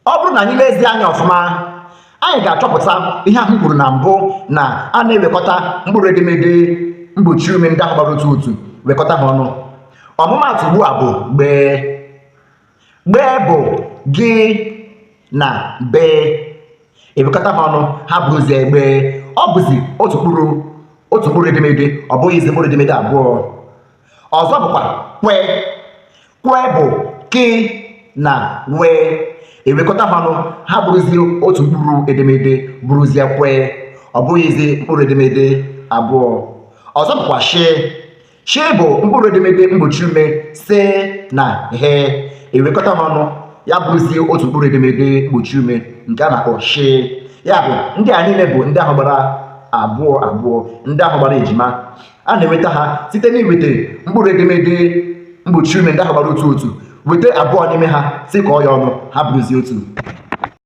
Ọ bụrụ na anyị lezie anya ọfụma, anyị ga-achọpụta ihe ahụ m kwuru na mbụ na a na-ewekọta mkpụrụ edemede mgbochi ume ndị ahụ gbara otu otu, wekọta ha ọnụ. Ọmụmaatụ ugbu a bụ gbee. Gbee bụ gị na bee, ewekọta ha ọnụ, ha bụrụzie gbee. Ọ bụzi otu mkpụrụ edemede, ọ bụghịzi mkpụrụ edemede abụọ. Ọzọ bụkwa kwe. Kwe bụ kị na we, ewekọta ha ọnụ, ha bụrụzie otu mkpụrụ edemede, bụrụzie kwe, ọ bụghịzi mkpụrụ edemede abụọ. Ọzọ bụkwa shị. Shị bụ mkpụrụ edemede mgbochi ume sị na he, ewekọta ha ọnụ, ya bụrụzie otu mkpụrụ edemede mgbochi ume nke a na-akpọ shị. Ya bụ, ndị a niile bụ ndị ahụ gbara abụọ abụọ, ndị ahụ gbara ejima. A na-enweta ha site n'iweta mkpụrụ edemede mgbochi ume ndị ahụ gbara otu otu, weta abụọ n'ime ha, tikọọ ya ọnụ, ha bụrụzie otu.